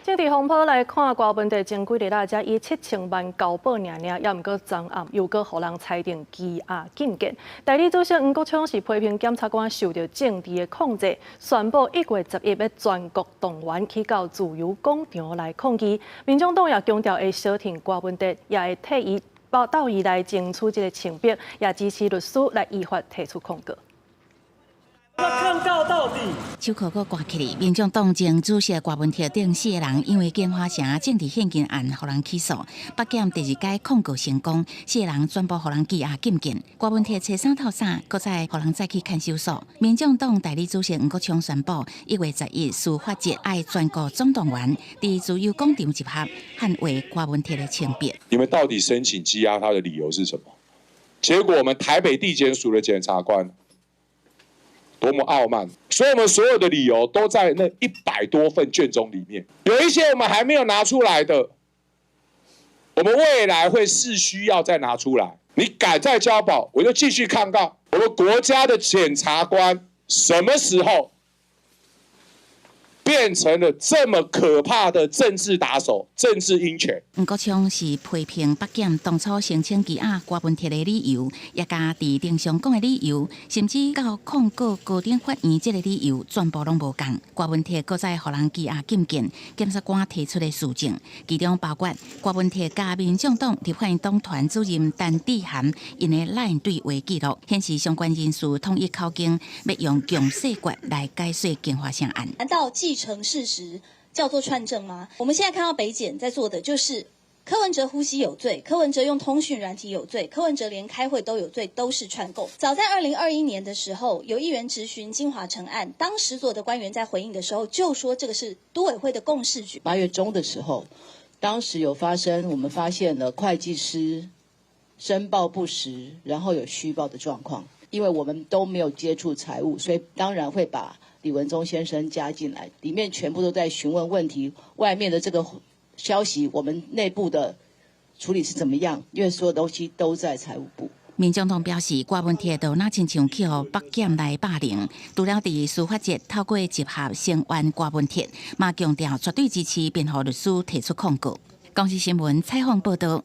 政治風波來看，柯文哲前幾日啦，才以7000萬交保爾爾，猶毋過昨暗又閣予人裁定羈押禁見。代理主席黃國昌是批評檢察官受著政治的控制，宣布1月11欲全國動員去到自由廣場來抗議。民眾黨也強調會相挺柯文哲，也會替伊鬥伊來爭取這个清白，也支持律師來依法提出控告。抗告到底。手銬閣掛起來，民眾黨前主席柯文哲等四個人因為京華城政治獻金案，予人起訴，北檢第二階控告成功，四個人全部予人羈押禁見。柯文哲初三透早，閣再予人載去看守所。民眾黨代理主席黃國昌宣布，1月11司法節愛全國總動員，佇自由廣場集合，捍衛柯文哲的清白。你們到底申請羈押他的理由是什麼？結果我們台北地檢署的檢察官多麼傲慢！所以我們所有的理由都在那100多份卷宗裡面，有一些我們還沒有拿出來的，我們未來會視需要再拿出來。你敢再交保，我就繼續抗告。我們國家的檢察官什麼時候變成了這麼可怕的政治打手、政治鷹犬？黃國昌是批評北檢當初申請羈押柯文哲的理由，也佮佇庭上講的理由，甚至到控告高等法院這个理由，全部攏無仝。柯文哲閣再予人羈押禁見，檢察官提出的事證，其中包括柯文哲佮民眾黨立法院黨團主任陳智菡𪜶的 LINE 對話記錄，顯示相關人士統一口徑，欲用強勢決來解說京華城案。難道既成事實叫做串證嗎？我們現在看到北檢在做的就是柯文哲呼吸有罪，柯文哲用通訊軟體有罪，柯文哲連開會都有罪，都是串供。早在2021年的時候，有議員質詢京華城案，當時所有的官員在回應的時候就說這個是都委會的共識決。8月中的時候，當時有發生，我們發現了會計師申報不實，然後有虛報的狀況。因為我們都沒有接觸財務，所以當然會把李文忠先生加進來，裡面全部都在詢問問題。外面的這個消息，我們內部的處理是怎麼樣？因為所有東西都在財務部。民眾黨表示，柯文哲就若親像去予北檢來霸凌，除了佇司法節透過集合聲援柯文哲，嘛強調絕對支持辯護律師提出控告。公視新聞採訪報導。